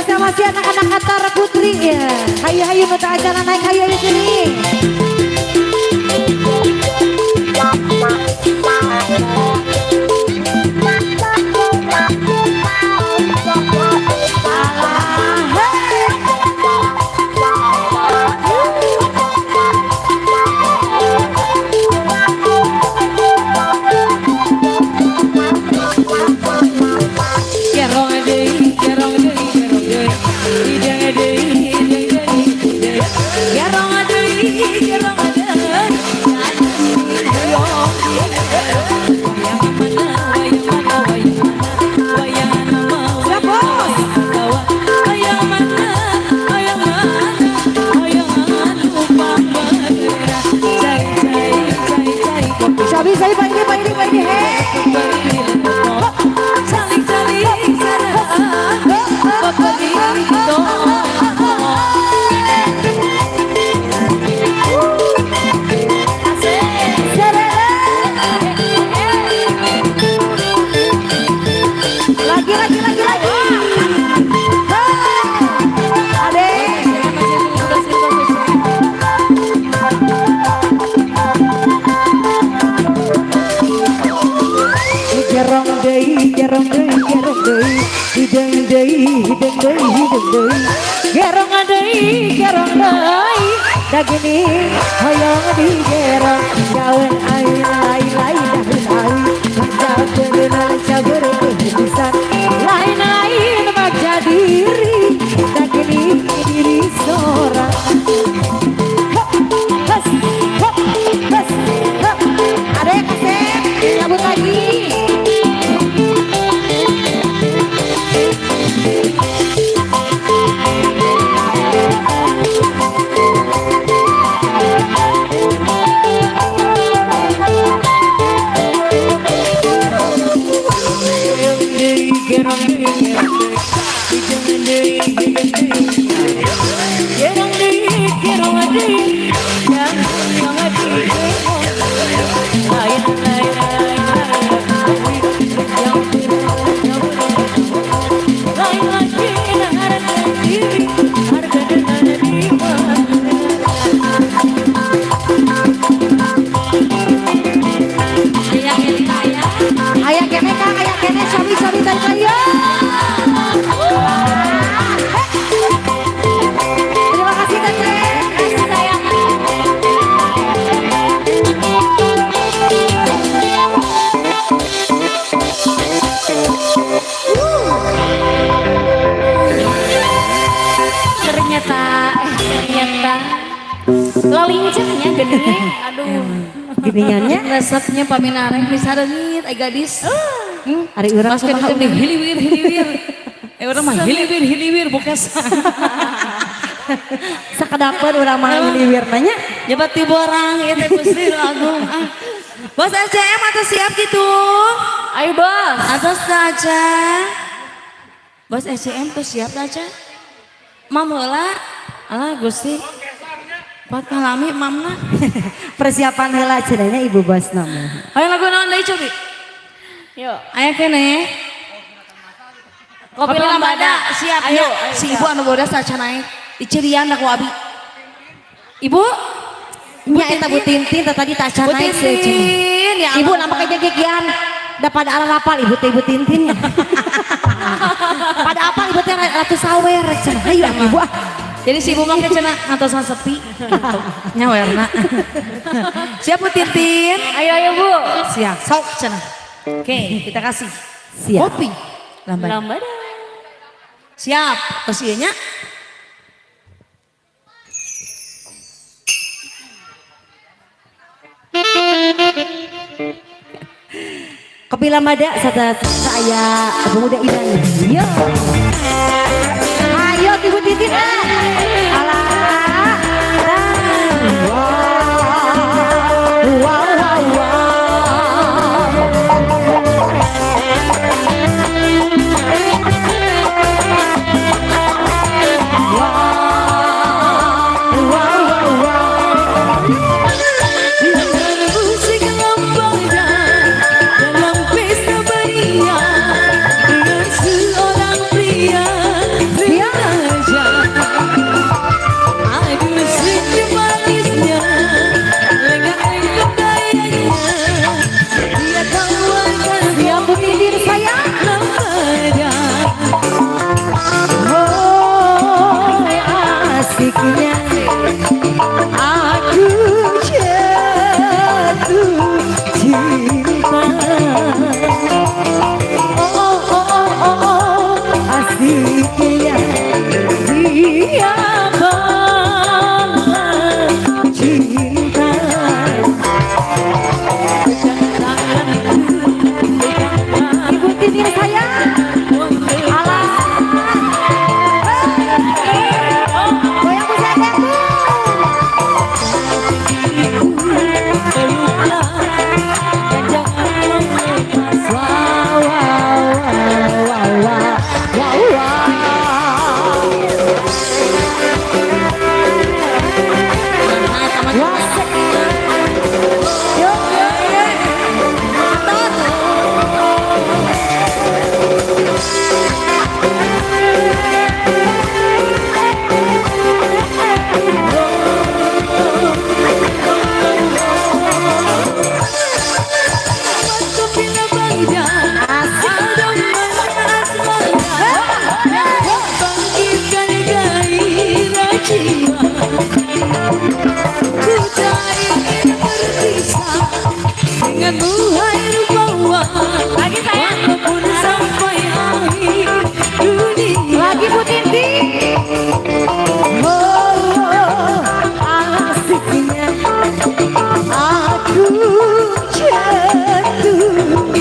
Spesial masih anak-anak Qatar Putri ya. Hayu hayu nu teu acara naik, hayu hayu sini. Alah, hei. Gerong deui, gerong deui, gerong deui. Hideng deui, hideng deui, deui. Gerong deui, gerong deui. Hoyong wayang mana, wayang mana, wayang mana, wayang nama, Siap, Bos. Wayang mana, wayang mana, wayang anu pamerah. Cai cai cai cai kopi. Sabi sabi pak ini, pak ini, pak ini, hei. Calik calik sarang Bapak. Serere. Lagi lagi lagi lagi. Hei. Ade. Gerong deui, gerong deui, gerong deui, hideng deui, hideng deui, hideng deui, gerong deui, gerong deui, dagini hoyong digerong, gaweun aing lain lain daun aing, menjauh caber pisan, lain lain bagja diri, dagini diri sorang. Hop, has, hop, has, hop. Ada yang kasep, nyabut lagi. Gerong deui, gerong deui, hideng deui, hideng deui. Gerong deui, gerong deui, yang deui, lain lain lain yang lain lagi harga diri, harga dengan di mana. Ayah kene ayah. Aya kene Kang, aya kene sabi sabi tarik lagi. Yo. Terima kasih, Teteh. Kasih sayang. Ternyata, ternyata lalincahnya gede. Aduh. Geningannya Resepnya paminareng bisa reungit ai gadis. Ari urang Pas kumaha? kan itu hiliwir hiliwir. Eh, urang mah hiliwir hiliwir bokes. Sakadapeun urang mah hiliwir nanya. Nyebat ti borang ieu teh Gusti nu Agung. Ah. Bos SCM atau siap gitu? Ayo, Bos. Atos aja. Bos SCM tuh siap aja. Mam heula. Alah Gusti. Kuat ngalami mamna. Persiapan heula cenah ibu bos nama. Ayo lagu naon deui cobi? Yuk. Aya kene. Kopi Lambada. Siap Ayo, ya. ayo, Si siap. ibu anu bodas acan naik. Dicirian ku abi. Ibu? Nya eta Bu Tintin teh tadi tacan Bu naik sih cenah. Tintin ya. Ibu lama kayak gigian. Da pada ala lapal ibu teh, Ibu Tintin. Pada apa ibu teh ratu sawer cenah. Hayu atuh ibu ah. Jadi si ibu mah cenah ngatosan sepi gitu. Nyawerna. Siap, Bu Tintin? Ayo ayo, Bu. Siap. Sok cenah. Oke, kita kasih. Siap. Kopi Lambada. Lambada. Siap. Terus ieu nya. Kopi Lambada serta saya pemuda Iman. Yo. Ayo Ibu Titin ah. Alah. Wow, wow, wow. Wow, wow, wow. Musik lambada dalam pesta beria dengan seorang pria. Jiwa. Ku tak ingin berpisah denganmu, hai rupawan. Lagi, sayang. Walaupun sampai akhir dunia. Lagi, Bu Tintin. Oh, asiknya aku jatuh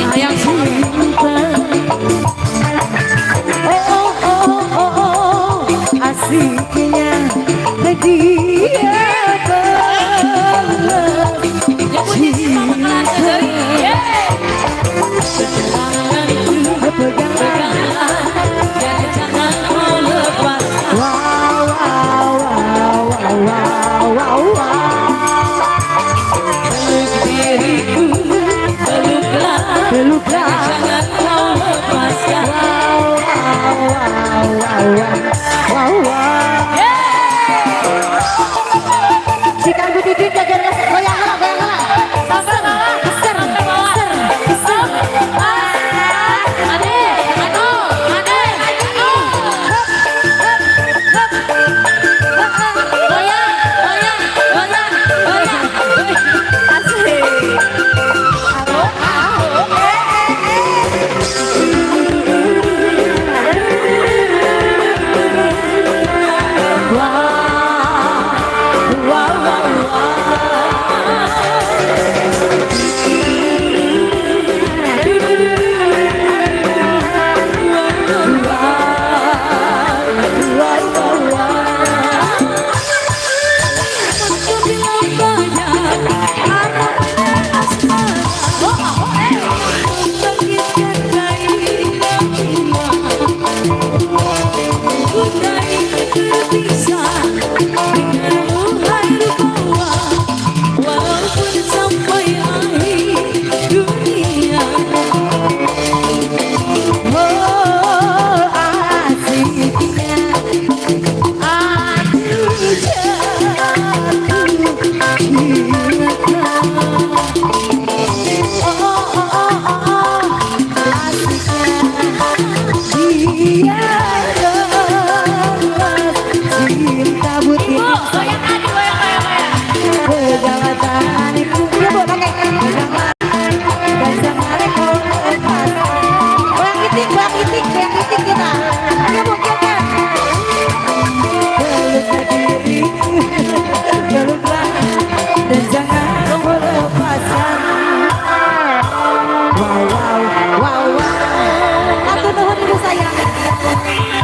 Hayang cinta. Oh, oh, oh, oh, oh, asiknya dia balas Ya, Bu Tintin mah bakalan deui. Yeay. Pegangan. Peganglah dan jangan kau lepas. Wow, wow, wow, wow, wow, wow. Peluk diriku, peluklah, Peluklah. jangan kau lepaskan. Wow, wow, wow, wow, wow, wow. Jika Bu Titin jajan goyang lah, goyang lah. Sampai bawah. Ser, Sampai bawah. ser, ser. Ade, aduh, ade, aduh. Goyang, goyang, goyang, goyang. Asik. Wow, wow, wow, wow. Bila banyak harapan asmara, membangkitkan gairah jiwa. Ku tak ingin berpisah denganmu, hai rupawan, walaupun sampai akhir dunia. Oh, asiknya aku jatuh cinta. Oh, oh, oh, oh, oh, asiknya dia lepas cinta. Ibu, Butik. goyang lagi, goyang, goyang, goyang. Pegang tanganku, ya Bu, pakai pegang dan jangan kau lepas. Goyang itik, goyang itik, goyang itik kita. Ayo, Bu, kita. Peluk diriku, peluklah dan jangan kau lepaskan. Wow, wow, wow, wow. Hatur nuhun, Ibu sayang.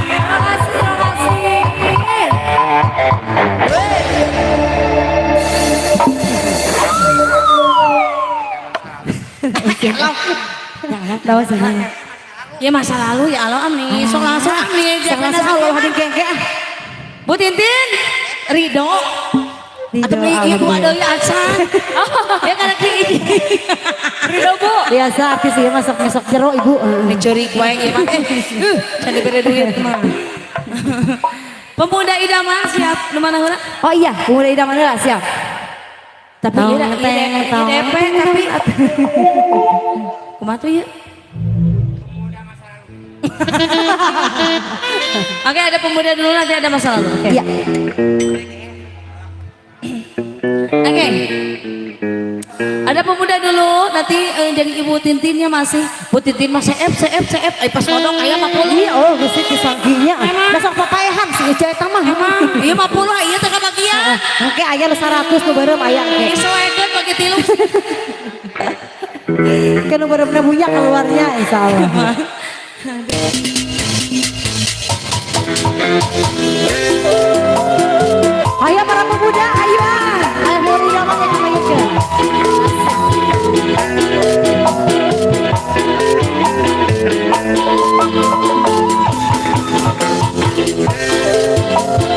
Terima kasih, terima kasih. Tahu saya. Ya masa lalu, ya Allah, amni, sok langsung amni. Sok langsung Allah hadin kengke ah. Bu Tintin, Ridho. Ridho, Atau beli ibu ada alhamdulillah. ya acan. Ya karena di Ridho, Bu. Biasa artis ya masuk masuk jero, Ibu. Ini curi wae ieu mah. Can dibere duit mah. Pemuda idaman siap nu mana heula? Oh iya, pemuda idaman heula siap. Tapi ieu da ieu DP tapi kumaha tuh ieu? Oke, ada pemuda dulu, nanti ada masa lalu. Oke. Iya. Oke. Ada pemuda dulu, nanti jadi Ibu Tintinnya masih. Bu Tintin mah CF, CF, CF. Eh, pas modok aya 50. Iya, oh geus disangkinya. Besok papaehan si Ica eta mah. Emang, iya 50, iya teh kabagian. Oke, aya nu 100 nu beureum aya engke. Disesuaikan bagi tilu. Ke nu beureumna bunya keluarnya insyaallah. Ayo para pemuda, ayo ah. Ayo pemuda idaman yang kemayutkeun.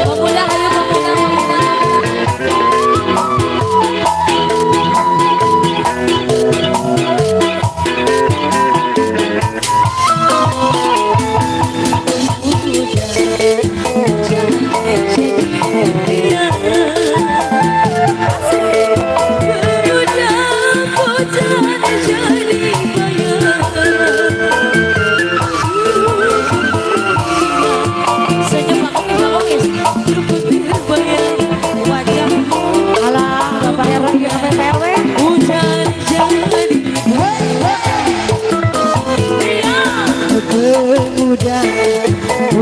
Pemuda, ayo pemuda, pemuda.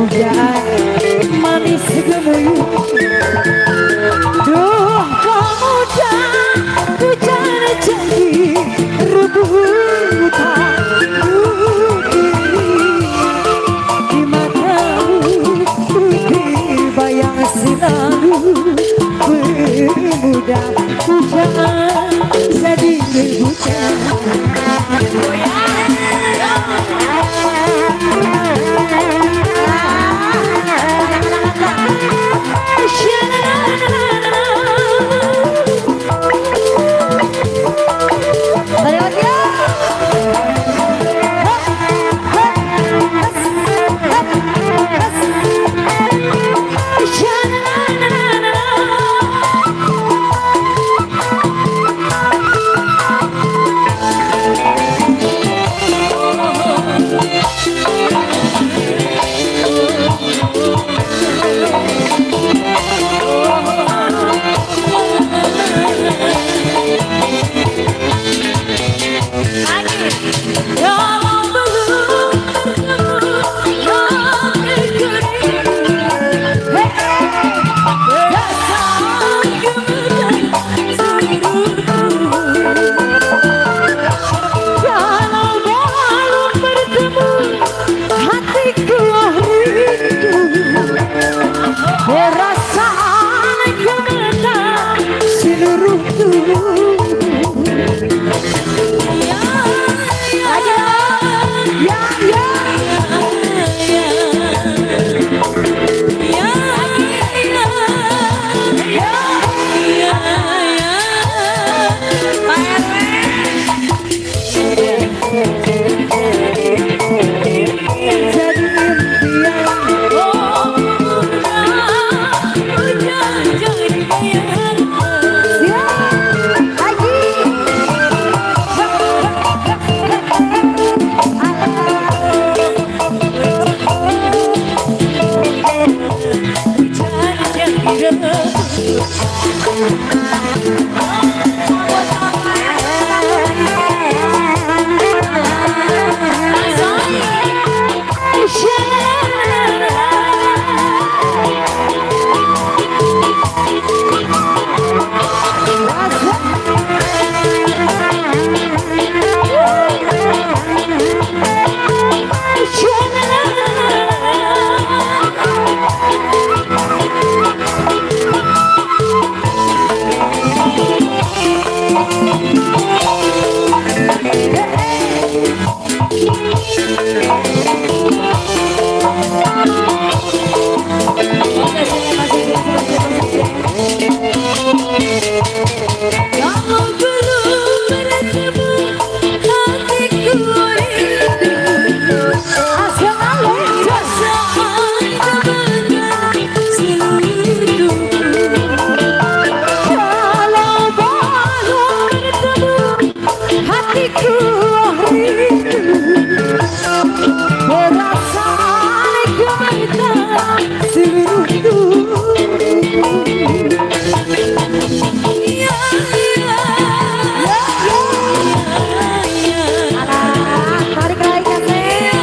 Pujaan manis gemuyu. Duh pemuda, hujan jadi rebutan. Duh diri di matamu putih bayang selalu. Pemuda pujaan jadi rebutan. Balik lagi ya. Hop, hop, has, hop, has. Kalau belum hatiku rindu, perasaan gemetar seluruh tubuh. Kalau belum bertemu, hatiku rindu. Perasaan gemetar seluruh tubuh. Ya, Lagi ya, ya. Ya, ya, ya, ya, ya, Pak RW. Jadi impian. Oh, udah jadi bayangan. Siap lagi. Hujan jadi rebutan. Kalau belum bertemu, hatiku rindu. Perasaan gemetar seluruh tubuh. Kalau belum bertemu, hatiku rindu. Perasaan gemetar seluruh tubuh. Ya, ya, Ya, ya. Ya, Alah, tarik lagi kasih. Ya,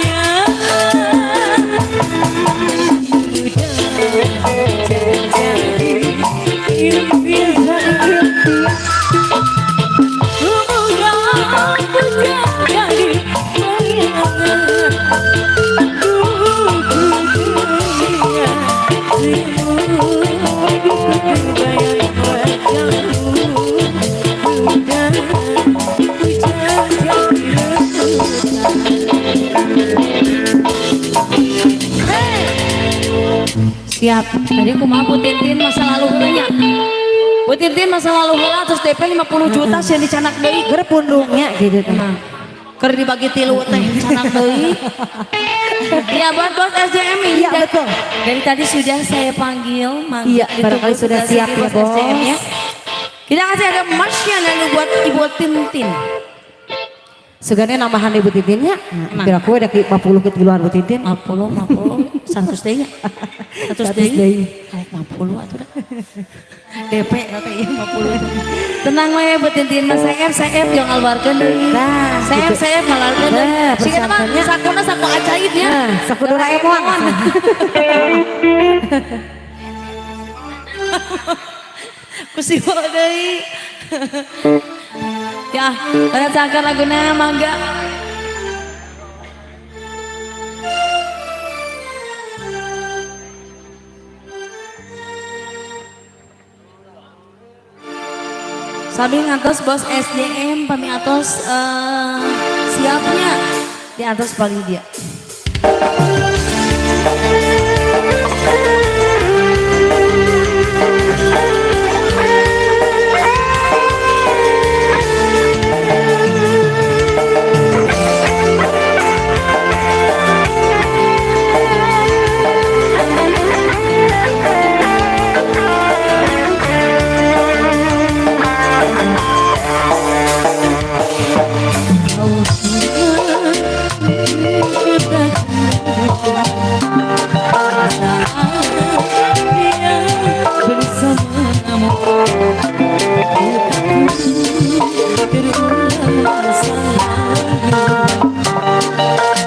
ya. Udah jadi impian. Pemuda jadi bayangan. Dunia bayang wajahmu. Udah hujan jadi rebutan. Siap. Tadi kumaha Bu Tintin masa lalu heula nya? Bu Tintin masa lalu heula terus DP 50 juta sieun dicanak deui. Keur pundungnya gitu teh. Emang. Keur dibagi tilu teh canak deui. Ya, buat bos SDM ini. Iya, betul. Dari tadi sudah saya panggil, manggil, Iya, barangkali ditunggu sudah siap sini ya, bos SDM ya. Bos. Kita kasih ada Masya anu buat Ibu Tintin. Sugane nambahan Ibu Tintinnya. Emang. Kira aku ada 50 ke tiluan Bu Tintin. 50, 50, 100 deui nya. 100 100 deui. deui. Karek 50 atuh dah. DP kata ieu 50. Tenang we buat tintin mah CF CF yang ngaluarkeun deui. Nah, CF gitu. CF ngaluarkeun deui. Nah, Sigana mah persiapannya. Sakuna saku ajaib ya. Nah, saku Doraemon. Ku siwa deui. Ya, pada cakar laguna mangga. Sami ngantos bos SDM pami atos siapnya di atas paling dia.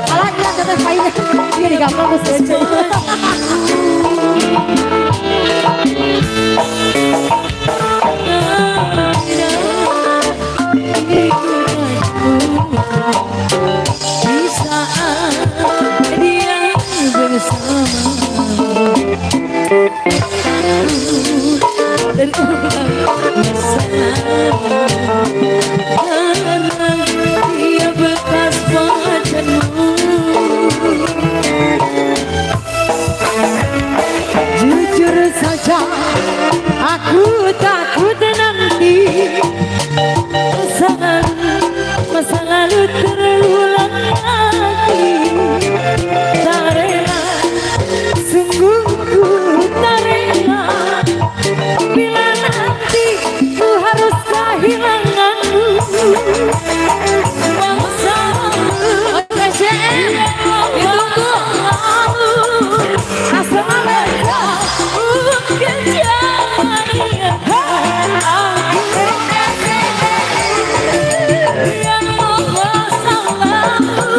Alah, gila teteh paine. Dia digampang ku si Ece. Di saat dia bersamamu, terulang masa lalu, karena dia bekas pacarmu. Jujur saja aku takut nanti Masa lalu terulang lagi. Tak rela, sungguh ku tak rela bila nanti ku harus kehilanganmu. Masa lalu, SDM, ditunggu. Masa lalu, jangan ingatkan aku yang masa lalu.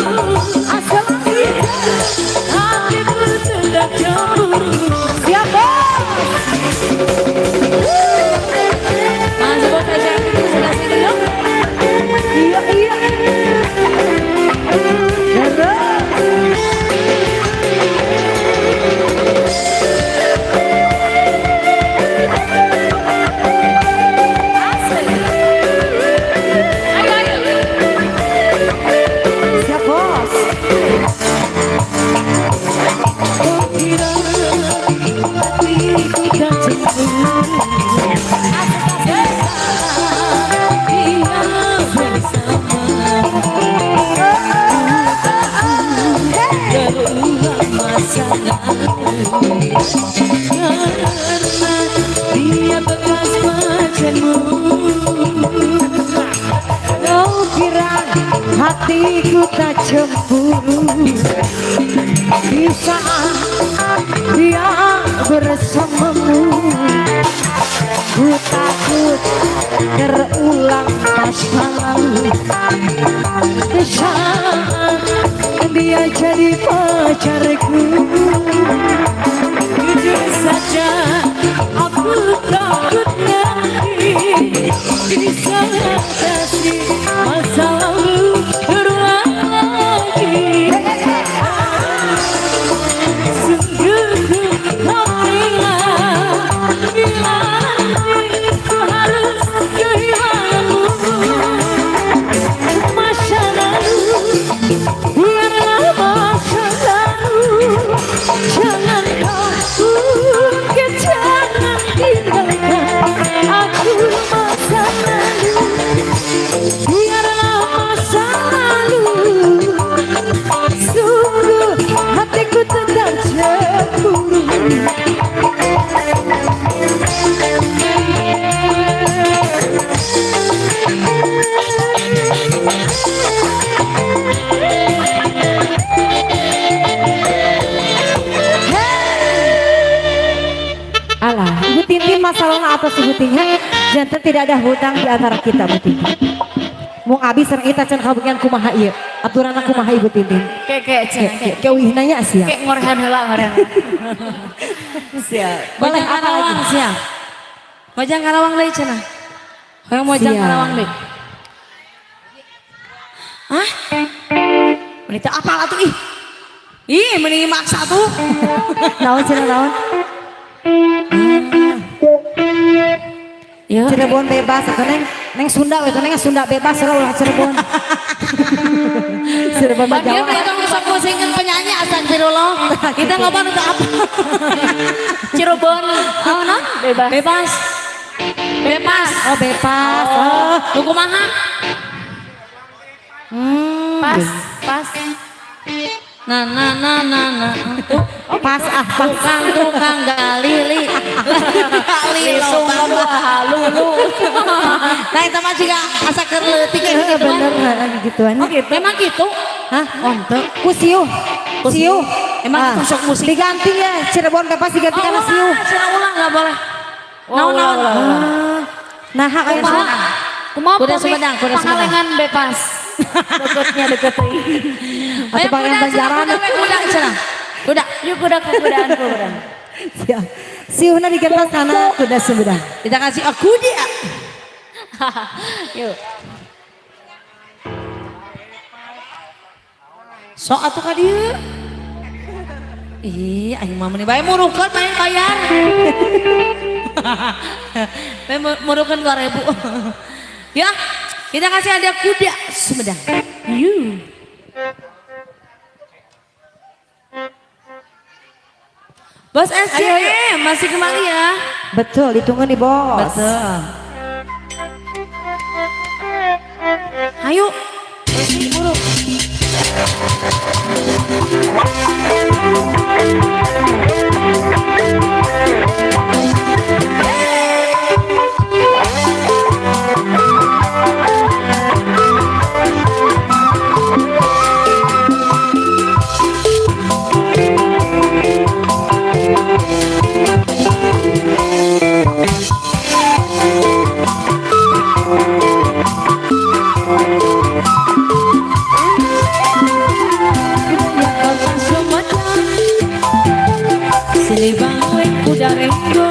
Hatiku sudah cemburu. Siap bos. Mas bos SDM itu sebelah sini dong. Iya iya. Terus. Asik. Ayo ayo. Siap bos. Kau kira hatiku tak cemburu. Dia bersamamu, terulang masa lalu, karena dia bekas pacarmu. Kau kira hatiku tak cemburu di saat dia bersamamu. Ku takut terulang masa lalu di saat dia jadi pacarku. Jujur saja aku takut nanti di saat kasih masa lalu berulang lagi. Sungguh ku tak rela bila nanti ku harus kehilanganmu. Masa lalu, biarlah masa lalu. Jangan kau ungkit, jangan tinggalkan aku masa lalu. Tolong atas Ibu Tingnya. Janten tidak ada hutang di antara kita, Bu Tintin. Mung abi sareng ita can kabagian kumaha ieu. Aturanna kumaha, Ibu Tintin? Ke ke cenah ke. Ke uih nanya sia. Ke ngorehan heula, ngorehan. Siap. Boleh Mojang apa Karawang lagi? sia. Mojang Karawang deui cenah. Hoyong Mojang Siap. Karawang deui. Hah? Meni teu apal atuh ih. Ih, mending maksa tuh. Naon cenah, naon? Ya. Cirebon bebas atau neng neng Sunda we, neng Sunda bebas lah, ulah Cirebon. Cirebon mah Dia Jawa. tong sok musingkeun penyanyi, astagfirullah. Kita loba nu teu apa. Cirebon. Oh, non? Bebas. Bebas. Bebas. Oh, bebas. Oh. Lu kumaha? Pas, pas. Nah nah nah nah nah. Tuh, Pas ah, pas. Tukang tukang galili. Gali Lisung lobang. lulu. Nah, itu mah juga asa keur leutik kayak Heeh, gitu. bener heeh, gituan. Oh, gitu. Memang gitu. Hah? Oh, ente. Ku siuh. Ku Siuh. Emang Ah. itu sok musik. Diganti ya, Cirebon bebas diganti karena Oh, siuh. ulah, ulah nggak boleh. Oh, Naon ulah, naon. ulah, ulah. Ah. Nah, kayak Kumaha? Kumaha Kuda pami Sumedang, kuda Sumedang. Pangalengan bebas. Deketnya deket euy. Atau Ayo, pangeran kuda, cenah, Banjaran. kuda, we, kuda, cenah. Kuda. Yuk kuda kudaan kudaan. Siap. Siuhna diganti sana kuda Sumedang. Kita kasih aku dia. Yuk. Sok atuh ka dieu. Ih, aing mah meuni bae murukeun bae bayar. Bae murukeun 2000. Ya, kita kasih ada kuda Sumedang. Yuk. Bos SCM masih kembali ya. Betul, ditunggu nih, Bos. Betul. Ayo. Bos, buru. Kota Sumedang. Sini bangwe kuda renggo.